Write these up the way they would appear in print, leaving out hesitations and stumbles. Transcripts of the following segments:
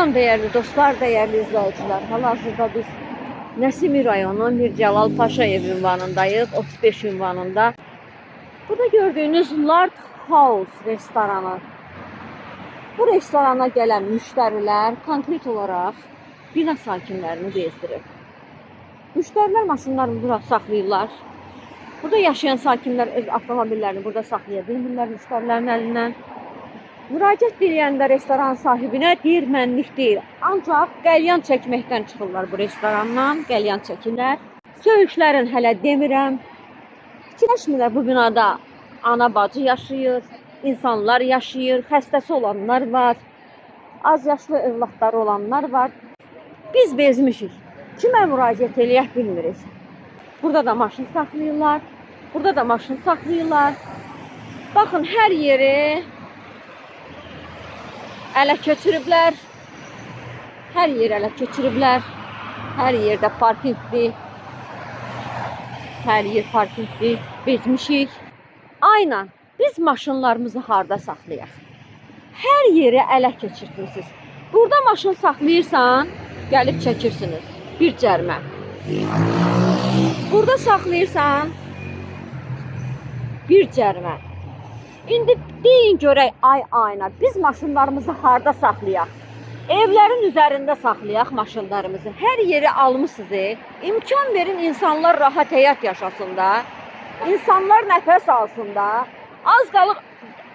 Salam dəyərli dostlar, dəyərli izləyicilər. Hal-hazırda biz Nəsimi rayonu Mir Cəlal Paşayev ünvanındayıq, 35 ünvanında. Burada gördüyünüz Lard House restoranı. Bu restorana gələn müştərilər konkret olaraq bina sakinlərini bezdirir. Müştərilər maşınlarını bura saxlayırlar. Burada yaşayan sakinlər öz avtomobillərini burada saxlaya bilmirlər müştərilərin əlindən. Müraciət edəndə restoran sahibinə deyir mənlik deyil. Ancaq qəlyan çəkməkdən çıxırlar bu restorandan, qəlyan çəkirlər. Söyüşlərin hələ demirəm. Fikirləşmirlər bu binada ana bacı yaşayır, insanlar yaşayır, xəstəsi olanlar var, az yaşlı övladları olanlar var. Biz bezmişik. Kimə müraciət eləyək bilmirik. Burada da maşın saxlayırlar. Burada da maşın saxlayırlar. Baxın hər yeri ələ keçiriblər. Hər yeri ələ keçiriblər. Hər yerdə parkingdir. Hər yer parkingdir. Bezmişik. Aynen. Biz maşınlarımızı harda saxlayaq? Hər yeri ələ keçirtmisiniz. Burada maşın saxlayırsan, gəlib çəkirsiniz. Bir cərimə. Burada saxlayırsan, bir cərimə. İndi deyin görək ay ayna, biz maşınlarımızı harda saxlayaq? Evlərin üzərində saxlayaq maşınlarımızı. Hər yeri almısınız. İmkan verin insanlar rahat həyat yaşasın da. İnsanlar nəfəs alsın da. Az qalıb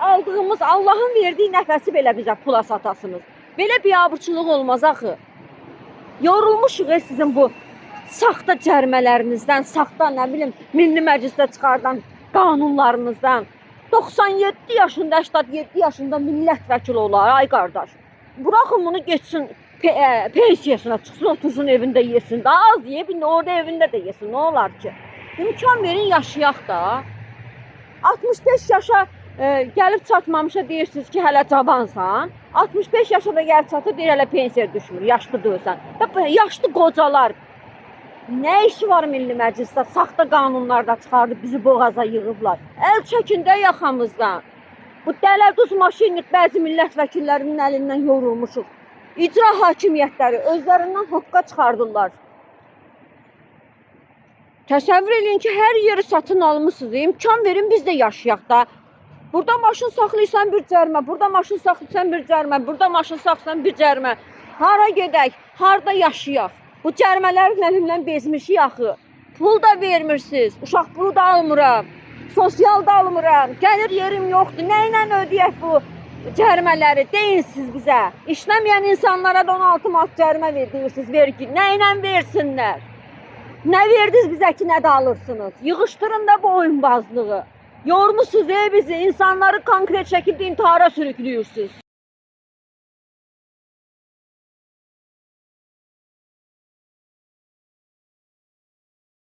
aldığımız Allahın verdiyi nəfəsi belə bizə pula satasınız. Belə biabırçılıq olmaz axı. Yorulmuşuq sizin bu saxta cərimələrinizdən, saxta nə bilim Milli Məclisdə çıxardan qanunlarınızdan. 97 yaşında, 87 yaşında millət vəkili olar, ay qardaş. Buraxın bunu getsin pensiyasına çıxsın, otursun evində yesin. Daha az yeyib, indi orada evində də yesin. Nə olar ki? İmkan verin yaşayaq da. 65 yaşa gəlib çatmamışa deyirsiniz ki, hələ cavansan. 65 yaşa da gəlib çatır, deyir hələ pensiya düşmür, yaşlı deyilsən. Da yaşlı qocalar nə işi var Milli Məclisdə? Saxta qanunlar da çıxardıb bizi boğaza yığıblar. Əl çəkin də yaxamızdan. Bu dələduz maşinlik bəzi millət vəkillərinin əlindən yorulmuşuq. İcra hakimiyyətləri özlərindən hoqqa çıxardırlar. Təsəvvür eləyin ki, hər yeri satın almısınız. İmkan verin biz də yaşayaq da. Burada maşın saxlayırsan bir cərimə, burada maşın saxlayırsan bir cərimə, burada maşın saxlayırsan bir cərimə. Hara gedək? Harda yaşayaq? Bu cərimələrin əlindən bezmişik axı. Pul da vermirsiniz. Uşaq pulu da almıram. Sosial da almıram. Gəlir yerim yoxdur. Nə ilə ödəyək bu cərimələri? Deyin siz bizə. İşləməyən insanlara da 16 manat cərimə verirsiniz, vergi. Nə ilə versinlər? Nə verdiniz bizə ki, nə də alırsınız? Yığışdırın da bu oyunbazlığı. Yormusunuz ey bizi, insanları konkret şəkildə intihara sürüklüyürsünüz.